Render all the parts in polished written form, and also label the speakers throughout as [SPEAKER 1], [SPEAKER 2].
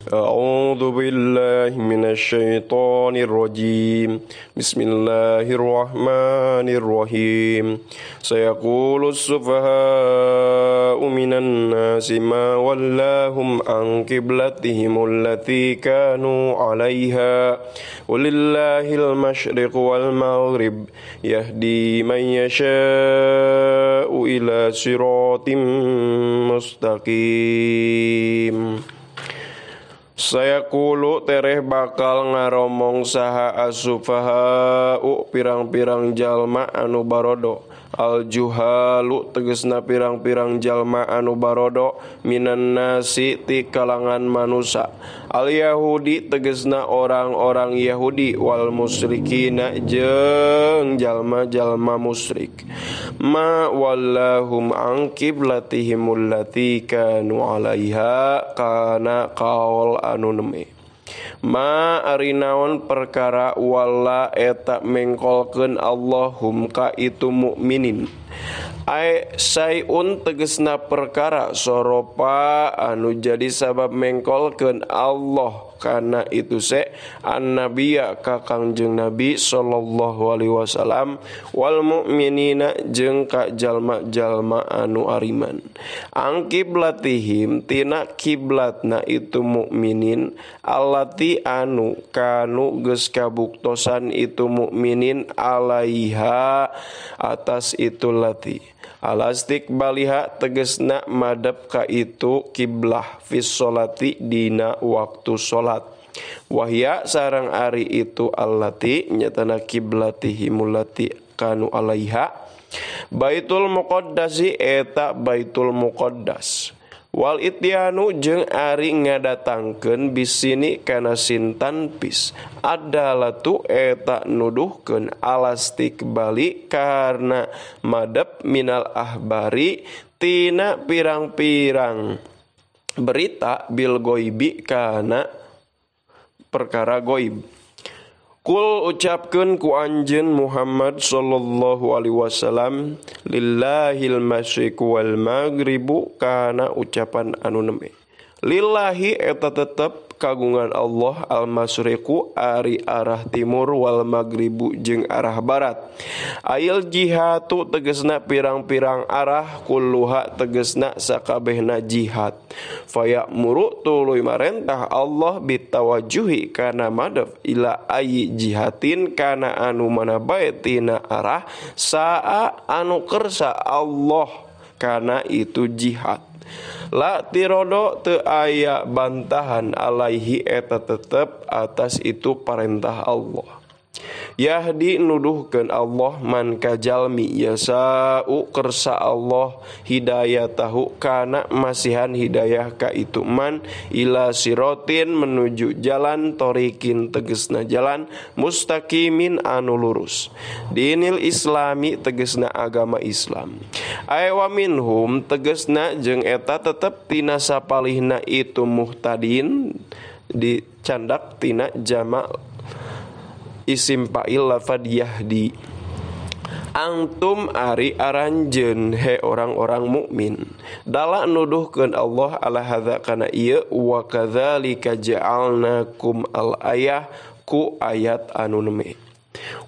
[SPEAKER 1] أعوذ بالله من الشيطان الرجيم بسم الله الرحمن الرحيم سيقول السفهاء من الناس ما ولاهم عن قبلتهم التي كانوا عليها قل لله المشرق والمغرب يهدي من يشاء إلى صراط مستقيم. Sayaqulu tereh bakal ngaromong saha as-sufaha'u pirang-pirang jalma anu barodo, al-juhalu tegesna pirang-pirang jalma anu barodo, minan nasi ti kalangan manusa, al-yahudi tegesna orang-orang Yahudi, wal musyrikina jeung jalma-jalma musyrik. Ma wallahum an qiblatihim allati kanu 'alaiha kana qaul anu neme. Ma ari naon perkara wala eta mengkolkeun Allahum ka itu mukminin. Ai sayun tegesna perkara soropa anu jadi sabab mengkolkeun Allah kana itu se annabiya ka Kangjeng Nabi sallallahu alaihi wasallam wal mukminina jeung ka jalma-jalma anu ariman. Ang kiblatihim tina kiblatna itu mukminin allati anu kanu geus kabuktosan itu mukminin alaiha atas itu lati. Alastik baliha tegesna madep ka itu kiblah fis sholati dina waktu sholat. Wahya sarang ari itu allati nyatana kiblatihimulati kanu alaiha Baitul Muqaddasi eta Baitul Muqaddas. Wal ityanu jeung ari ngadatangkeun bisini kana sintan pis adalatu eta nuduhkeun alastik bali karena madep minal ahbari tina pirang-pirang berita bil goibi kana perkara goib. Kul ucapkeun ku anjeun Muhammad sallallahu alaihi wasallam lillahil masyriqu wal maghribu kana ucapan anu neme. Lillahi eta tetep kagungan Allah al masyriqu ari arah timur wal maghribu jeung arah barat. Ail jihatu tegesna pirang-pirang arah kulluha tegesna sakabehna jihad. Faya'muru tuluy marentah Allah bitawajuhi kana madef ila ayi jihatin kana anu mana bae tina arah saa anu kersa Allah kana itu jihad. La tirodo teu aya bantahan alaihi eta tetep atas itu parentah Allah. Yahdi nuduhkeun Allah man kajalmi yasa'u kersa Allah hidayatahu kana masihan hidayah ka itu man ila sirotin menuju jalan torikin tegesna jalan mustaqimin anu lurus. Dinil islami tegesna agama Islam. Ay wa minhum tegesna jeung eta tetep tina sapalihna itu muhtadin dicandak tina jama' isim fa'il lafad yahdi. Antum ari aranjeun he orang-orang mukmin. Dala nuduhkeun Allah ala hadza kana ieu wa kadzalika ja'alnakum al ayah ku ayat anu neme.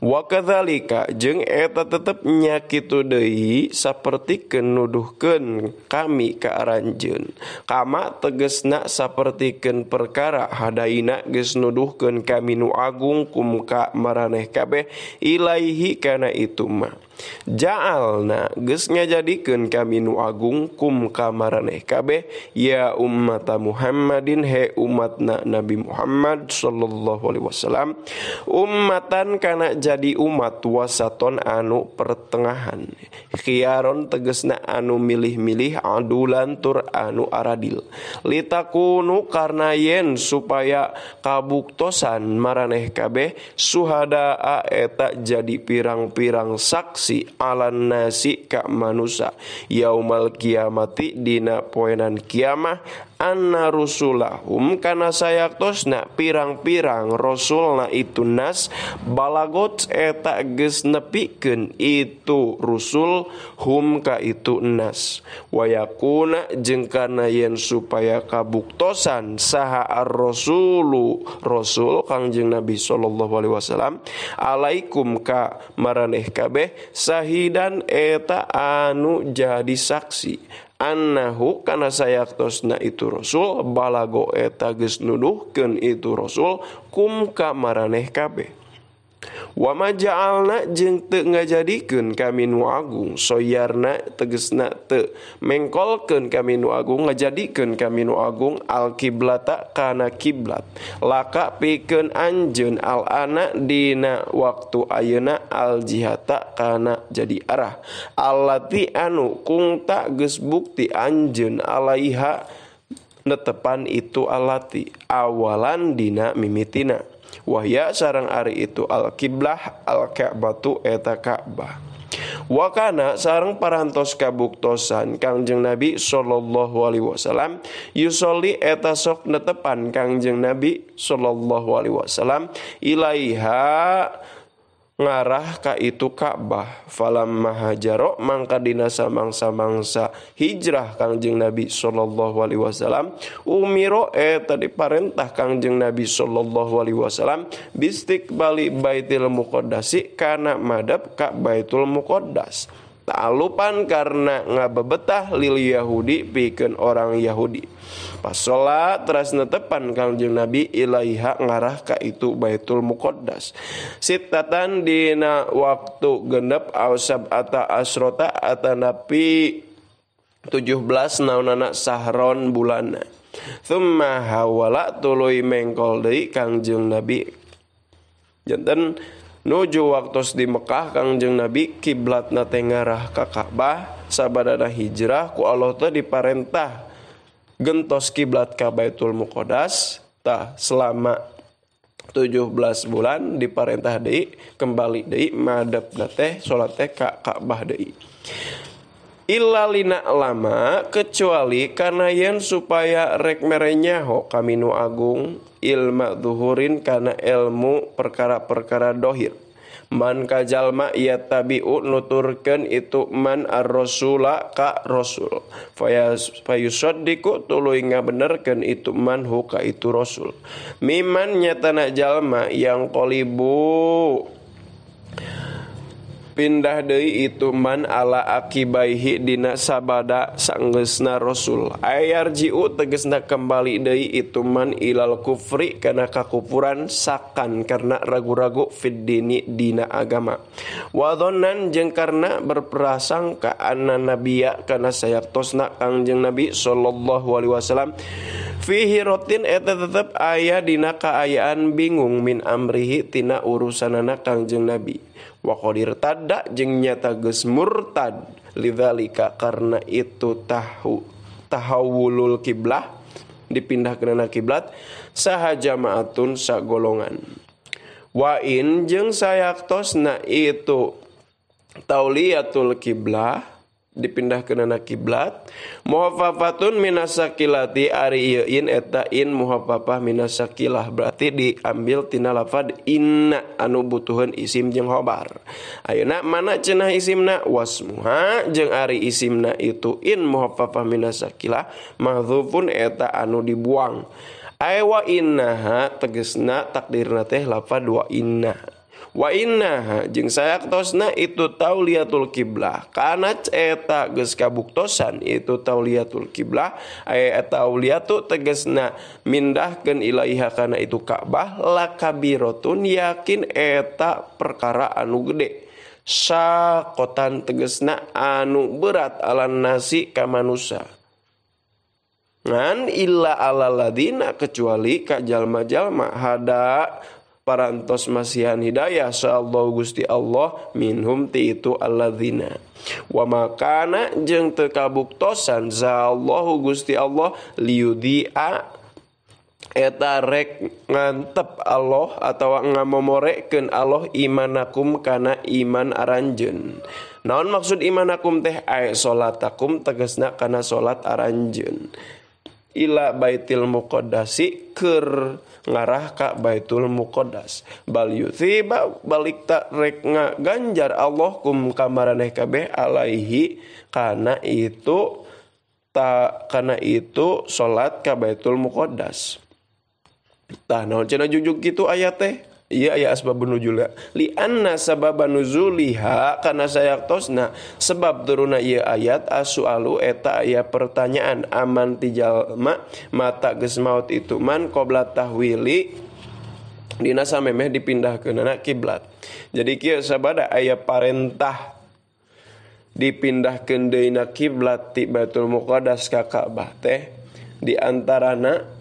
[SPEAKER 1] Wa kadzalika jeung eta tetep nya kitu deui sapertikeun nuduhkeun kami ka aranjeun. Kama tegesna sapertikeun perkara hadaina geus nuduhkeun kami nu agung kum ka maraneh kabeh ilaihi kana itu mah. Ja'alna geus ngajadikeun kami nu agung kum ka maraneh kabeh ya ummata Muhammadin he umatna Nabi Muhammad sallallahu alaihi wasallam ummatan kana jadi umat wasaton anu pertengahan khiyaron tegesna anu milih-milih adulan tur anu aradil litakunu karena yen supaya kabuktosan maraneh kabeh suhadaa eta jadi pirang-pirang saksi saksi alan nasi ka manusa yaumal kiamati dina poenan kiamah anna rusulahum kana sayaktosna pirang-pirang rasulna itu nas balagot eta geus nepikeun itu rusul hum ka itu nas wayakuna jeung kana yen supaya kabuktosan saha ar-rasulu rasul Kangjeng Nabi sallallahu alaihi wasallam alaikum ka maraneh kabeh sahidan eta anu jadi saksi annahu kana sayaktosna itu rasul balago eta geus nuduhkeun itu rasul kum ka maraneh kabeh. Wa ma ja'alna jeung teu ngajadikeun kami nu agung soyarna tegesna teu mengkolkeun kami nu agung ngajadikeun kami nu agung alqiblata kana kiblat laka pikeun anjeun al ana dina waktu ayeuna al jihata kana jadi arah allati anu kungta geus bukti anjeun alaiha netepan itu allati awalan dina mimitina wahya sarang ari itu al-kiblah al-ka'batu eta Ka'bah. Wakana sareng parantos kabuktosan Kangjeng Nabi sallallahu alaihi wasallam yusolli eta sok netepan Kangjeng Nabi sallallahu alaihi wasallam ilaiha ngarah ka itu Ka'bah. Falamma hajaro mangka dina samangsa-mangsa hijrah Kangjeng Nabi sallallahu alaihi wasallam umiro eta diparentah Kangjeng Nabi sallallahu alaihi wasallam bistiqbali Baitul Muqaddasi kana madhab ka Baitul Muqaddas ta'alupan karena ngabebetah lil Yahudi pikeun orang Yahudi. Pas salat teras netepan Kangjeng Nabi ilaiha ngarah ka itu Baitul Muqaddas. Sitatan dina waktu genep au sab'ata asrota atanapi 17 naonana sahron bulana. Tsumma hawala tuluy mengkol deui Kangjeng Nabi. Janten nuju waktos di Mekah Kangjeng Nabi kiblatna teh ngarah ka Ka'bah sabadana hijrah ku Allah teh diparentah gentos kiblat ka Baitul Muqaddas tah selama 17 bulan diparentah deui kembali deui madepna teh salat teh ka Ka'bah deui. Illa lina lama kecuali karena yen supaya rek mere nyaho kami nu agung ilma zuhurin kana ilmu perkara-perkara dohir. Man kajalma yattabi'u nuturkeun itu man ar-rasula ka rasul. Fayusaddiqu tuluy ngabenerkeun itu man hu ka itu rasul. Miman nyatana jalma yang qolibu pindah deui itu man ala akibaihi dina sabada sanggeusna rasul. Ayarji'u tegesna kembali deui itu man ilal kufri kana kakufuran sakan karena ragu-ragu fid dini dina agama. Wa dhannan jeung karena berprasangka anna nabiyya kana sayaktosna Kangjeng Nabi sallallahu alaihi wasallam fihi rotin eta tetep aya dina kaayaan bingung min amrihi tina urusanana Kangjeng Nabi. Wa qadir tadda jeung nyata geus murtad lidzalika karena itu tahawulul kiblah dipindah kana kiblat saha jamaatun sagolongan. Wa in jeung sayaktosna itu tauliyatul kiblah dipindah kana kiblat muhaffafatun minasakilati ari ieu in eta in muhaffafah minasakilah berarti diambil tina lafad inna anu butuheun isim jeung khobar. Ayeuna mana cenah isimna wasmuha jeung ari isimna itu in muhaffafah minasakilah mahdzufun eta anu dibuang. Ay wa innaha tegesna takdirna teh lafad wa inna. Wa innaha jeung sayaktosna itu tauliyatul kiblah kana eta geus kabuktosan itu tauliyatul kiblah aya tauliyatu tegesna mindahkeun ilaiha kana itu Ka'bah lakabiratun yakin eta perkara anu gede sakotan tegesna anu berat alan nasi ka manusa ngan illa alal ladina kecuali ka jalma-jalma hada parantos masihan hidayah sallallahu Gusti Allah minhum ti itu alladzina wa makana jeung teu kabuktosan sallallahu Gusti Allah liyudia eta rek ngantep Allah atawa ngamomorekeun Allah imanakum kana iman aranjeun. Naon maksud imanakum teh ae salatakum tegasna kana salat aranjeun. Ila Baitul Muqaddasi keur ngarah ka Baitul Muqaddas. Bal yuthiba balik tak rek ngaganjar Allah kum ka maraneh kabeh alaihi kana itu ta kana itu salat ka Baitul Muqaddas. Tah naon cenah jujuk kitu ayat teh? Ieu aya asbabun nuzul. Li anna sababan nuzuliha kana sayaktosna sebab turunna ieu ayat asualu eta aya pertanyaan aman ti jalma mata geus maot itu man qabla tahwili dina samemeh dipindahkeunana kiblat. Jadi kieu sabada aya parentah dipindahkeun deuna kiblat ti Baitul Muqaddas ka Ka'bah teh di antarana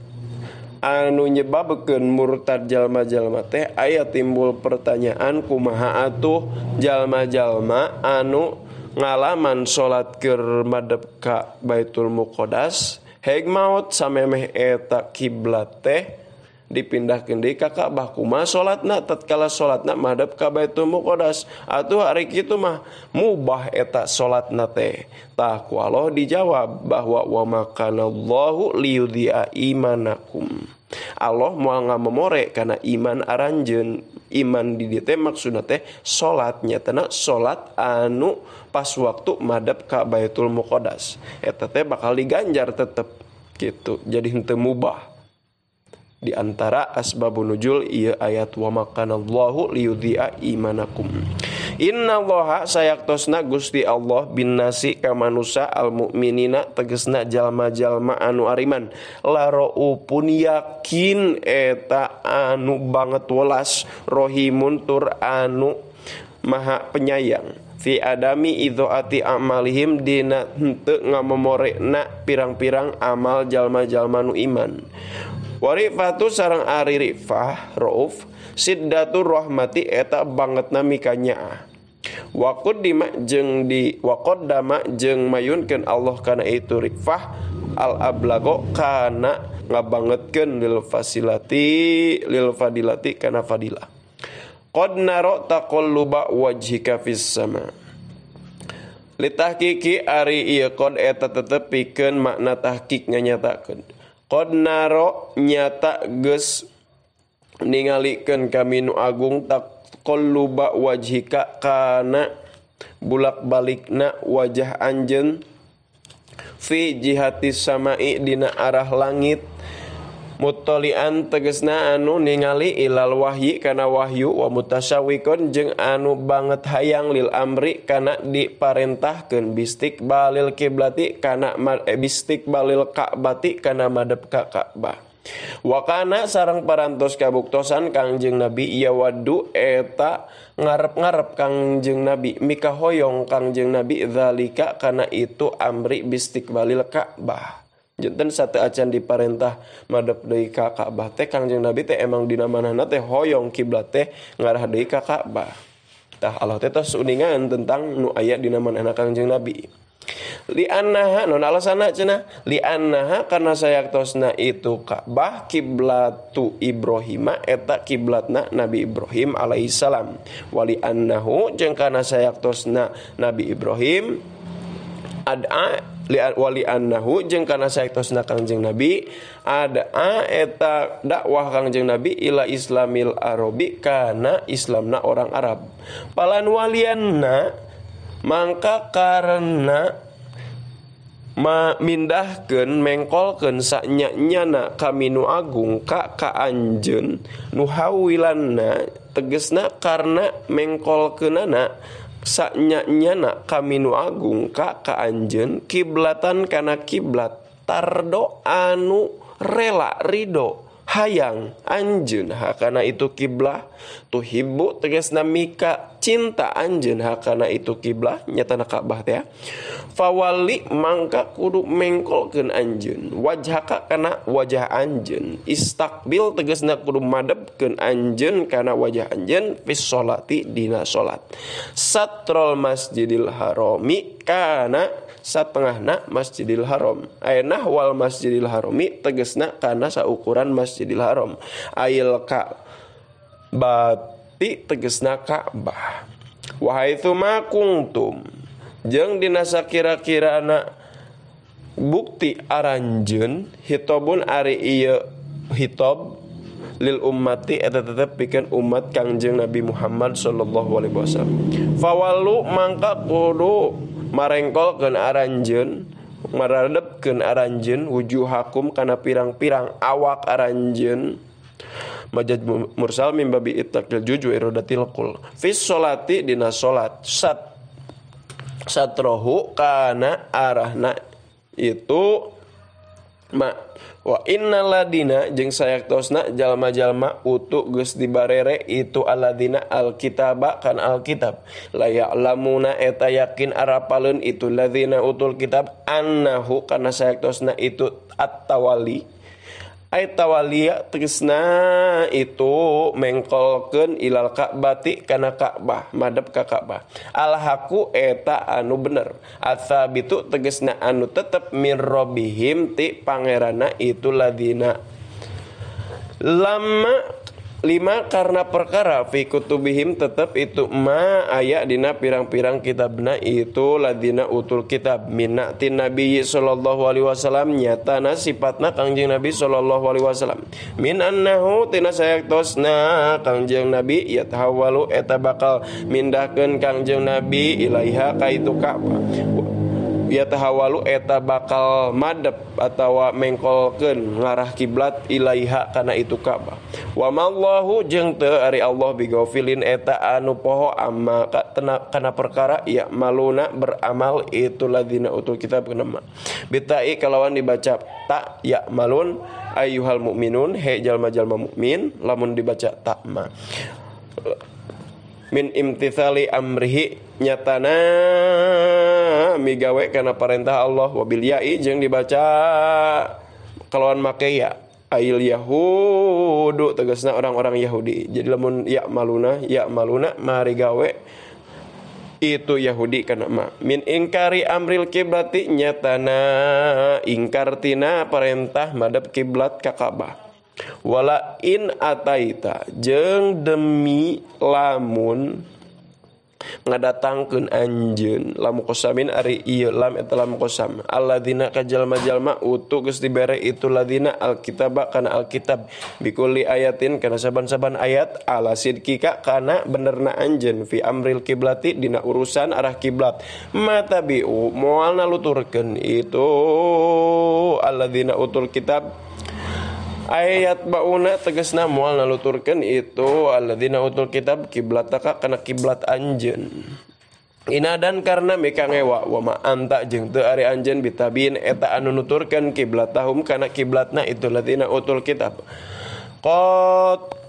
[SPEAKER 1] anu nyebabkeun murtad jalma-jalma teh aya timbul pertanyaan kumaha atuh jalma-jalma anu ngalaman salat keur madep ka Baitul Muqaddas heg maot samemeh eta kiblat teh dipindahkeun deui ka Ka'bah kumaha salatna tatkala salatna madep ka Baitul Muqaddas atuh ari kitu mah mubah eta salatna teh. Tah ku Allah dijawab bahwa wa makanallahu liyudhi'a imanakum. Allah moal ngamemore kana iman aranjeun. Iman di dieu teh maksudna teh salat nyatana salat anu pas waktu madep ka Baitul Muqaddas eta teh bakal diganjar tetep gitu. Jadi henteu mubah. Di antara asbabun nuzul ieu ayat wa makanallahu liyudhi'a imanakum. Innallaha sayaktosna Gusti Allah bin nasi ka manusa al mukminina tegesna jalma-jalma anu ariman laraupun yakin eta anu banget welas rohimun tur anu maha penyayang fi adami idhaati amalihim dina henteu ngamemorekna pirang-pirang amal jalma-jalma nu iman. Warifatu sareng ari rifah rauf siddatur rahmati eta bangetna mikanyaah. Waqaddima jeung di waqaddama jeung mayunkeun Allah kana itu rifah al ablago kana ngabangetkeun lil fasilati lil fadilati kana fadilah. Qad naro taqalluba wajhika fis sama. Litahqiqi ari ieu qad eta tetep pikeun makna tahqiq nganyatakeun. Qad naro nyata geus ningalikeun kami nu agung taqalluba wajhika kana bulak-balikna wajah anjeun fi jihati samai dina arah langit muttalian tegesna anu ningali ilal wahyi kana wahyu wa mutasawwiqun jeung anu banget hayang lil amri kana diparentahkeun bistik balil kiblati kana bistik balil ka'bati kana madep ka Ka'bah. Wa kana sareng parantos kabuktosan Kangjeng Nabi yawaddu eta ngarep-ngarep Kangjeng Nabi mikahoyong Kangjeng Nabi zalika kana itu amri bistikbalil Ka'bah. Janten sate acan diparentah madep deui ka Ka'bah teh Kangjeng Nabi teh emang dina manahna teh hoyong kiblat teh ngarah deui ka Ka'bah. Tah Allah teh tos uningan tentang nu aya dina manahna Kangjeng Nabi. Li annaha non alasana cenah li annaha karena sayaktosna itu Ka'bah kiblatu Ibrahima eta kiblatna Nabi Ibrahim alaihissalam. Wali annahu jeung kana sayaktosna Nabi Ibrahim ad'a wali annahu jeung kana sayaktosna Kangjeng Nabi ad'a eta dakwah Kangjeng Nabi ila islamil arabi kana islamna orang Arab. Palan walianna mangka karena mindahkeun mengkolkeun sanya-nyana kami nu agung ka ka anjeun nu hawilanna tegesna karena mengkolkeunana sanya-nyana kami nu agung ka ka anjeun kiblatan kana kiblat tardo anu rela ridho hayang anjeun hakana itu kiblah tuhibbu tegasna mika cinta anjeun hakana itu kiblah nyatana Ka'bah teh fawali mangka kudu mengkolkeun anjeun wajhaka kana wajah anjeun istaqbil tegasna kudu madepkeun anjeun kana wajah anjeun fis sholati dina salat satrol masjidil harami kana satengahna Masjidil Haram. Ayeuna wal Masjidil Harami tegasna kana saukuran Masjidil Haram. Ail ka bati tegasna Ka'bah. Wa haitsu ma kuntum jeung dina sakira-kirana bukti aranjeun hitobun ari ieu hitob lil ummati eta tetep pikeun umat Kangjeng Nabi Muhammad sallallahu alaihi wasallam. Fawalu mangka kudu marengkolkeun aranjeun, maradepkeun aranjeun wujuhakum kana pirang-pirang awak aranjeun. Majaz mursal mim babi ittaqil juju iradatil qul. Fi sholati dina salat sat satrohu kana arahna itu ma wa innal ladina jeung sayaktosna jalma-jalma utu geus dibarere itu aladina alkitaba kan alkitab la ya'lamuna eta yakin arapaleun itu ladina utul kitab annahu kana sayaktosna itu at-tawali ay tawaliya tegasna itu mengkolkeun ilal ka'bati kana Ka'bah madep ka Ka'bah alhaqu eta anu bener atsabitu tegasna anu tetep mir rabbihim ti pangeranna itu ladina lama lima karena perkara fi kutubihim tetep itu ma aya dina pirang-pirang kitabna itu ladina utul kitab minatin nabi sallallahu alaihi wasallam nyatana sifatna Kangjeng Nabi sallallahu alaihi wasallam min annahu tina sayaktosna Kangjeng Nabi yathawalu eta bakal mindahkeun Kangjeng Nabi ilaiha ka itu Ka'bah yatahawalu eta bakal madep atawa mengkolkeun ngarah kiblat ilaiha kana itu Ka'bah. Wa mallahu jeung teu ari Allah bighafilin eta anu poho amma kana perkara ya maluna beramal itu ladina utul kitab kana ma. Bitai kalawan dibaca ta ya malun ayyuhal mukminun he jalma-jalma mukmin lamun dibaca ta ma. Min imtithali amrihi nyatana migawe kana perintah Allah wabil ya'i jeung dibaca kalawan make ya ail yahudu tegasna orang-orang Yahudi. Jadi lamun ya maluna mari gawe itu Yahudi kana ma. Min ingkari amril kiblati nyatana ingkar tina perintah madep kiblat ka Ka'bah. Wala in ataita jeung demi lamun ngadatangkeun anjeun lamu qasamin ari ieu lam eta lam qasam alladzina ka jalma-jalma utu geus dibere itu ladina alkitaba kana alkitab bikulli ayatin kana saban-saban ayat ala sidqika kana benerna anjeun fi amril kiblati dina urusan arah kiblat matabiu moal naluturkeun itu alladzina utul kitab ayat bauna tegasna moal naluturkeun itu alladzina utul kitab kiblataka kana kiblat anjeun inadan karena mika ngewa wa ma anta jeung teu ari anjeun bitabin eta anu nuturkeun kiblatahum kana kiblatna itu alladzina utul kitab qad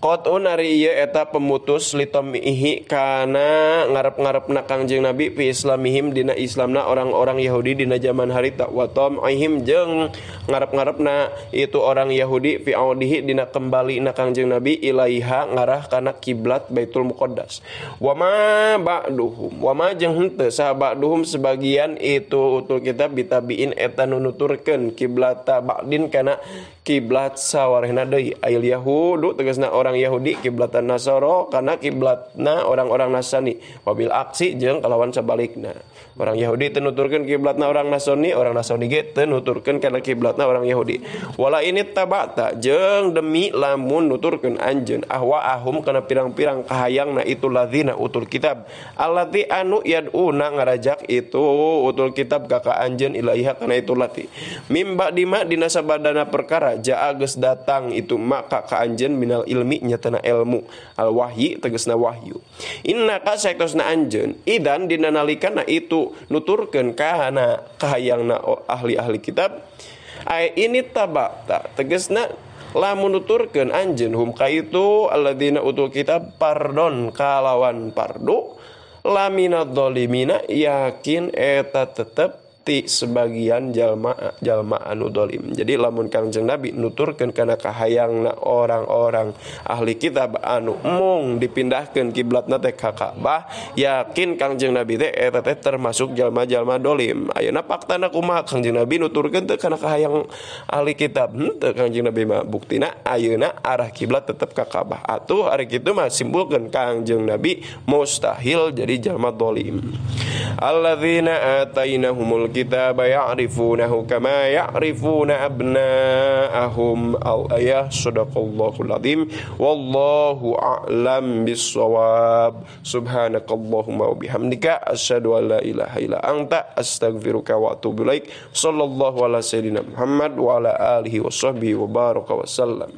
[SPEAKER 1] qat'un ari ieu eta pemutus litomihi kana ngarep-ngarepna Kangjeng Nabi fi islamihim dina islamna orang-orang Yahudi dina zaman harita wa tam'ihim jeung ngarep-ngarepna itu orang Yahudi fi audihi dina kembalina Kangjeng Nabi ilaiha ngarah kana kiblat Baitul Muqaddas wa ma ba'duhum wa ma jeung henteu saha ba'duhum sebagian itu utul kitab bitabiin eta nunuturkeun kiblata ba'din kana kiblat sawarehna deui ail yahudu tegasna orang Yahudi kiblatan Nasoro kana kiblatna orang-orang Nasrani wabil aksi jeung kalawan sabalikna orang Yahudi teu nuturkeun kiblatna orang Nasrani orang Nasrani ge teu nuturkeun kana kiblatna orang Yahudi wala ini tabata jeung demi lamun nuturkeun anjeun ahwa ahum kana pirang-pirang kahayangna itu ladzina utul kitab allati anu yad'una ngarajak itu utul kitab ka ka anjeun ilaiha kana itu lati mimba dima dina sabadana perkara jaa geus datang itu maka ka anjeun minal ilmi nyatana ilmu al wahyi tegasna wahyu innaka saektosna anjeun idan dina nalikana itu nuturkeun kana kahayangna ahli-ahli kitab ay ini tabata tegasna lamun nuturkeun anjeun hum ka itu alladzina utul kitab pardon kalawan pardu laminadz zalimina yakin eta tetep ti sebagian jalma anu dolim. Jadi lamun Kangjeng Nabi nuturkeun kana kahayangna orang-orang ahli kitab anu mung dipindahkeun kiblatna teh ka Ka'bah, yakin Kangjeng Nabi teh eta teh termasuk jalma-jalma dolim. Ayeuna faktana kumaha Kangjeng Nabi nuturkeun teh kana kahayang ahli kitab? Henteu, Kangjeng Nabi mah buktina ayeuna arah kiblat tetep ka Ka'bah. Atuh ari kitu mah simpulkeun Kangjeng Nabi mustahil jadi jalma dolim. Alladzina atainahumul kitaba ya'rifunahu kama ya'rifuna abna'ahum. Al-ayah. Shadaqallahul azim. Wallahu a'lam bissawab. Subhanakallahumma wa bihamdika asyhadu an la ilaha illa anta astaghfiruka wa atubu ilaik. Sallallahu ala sayyidina Muhammad wa ala alihi wa sahbihi wa baraka wa sallam.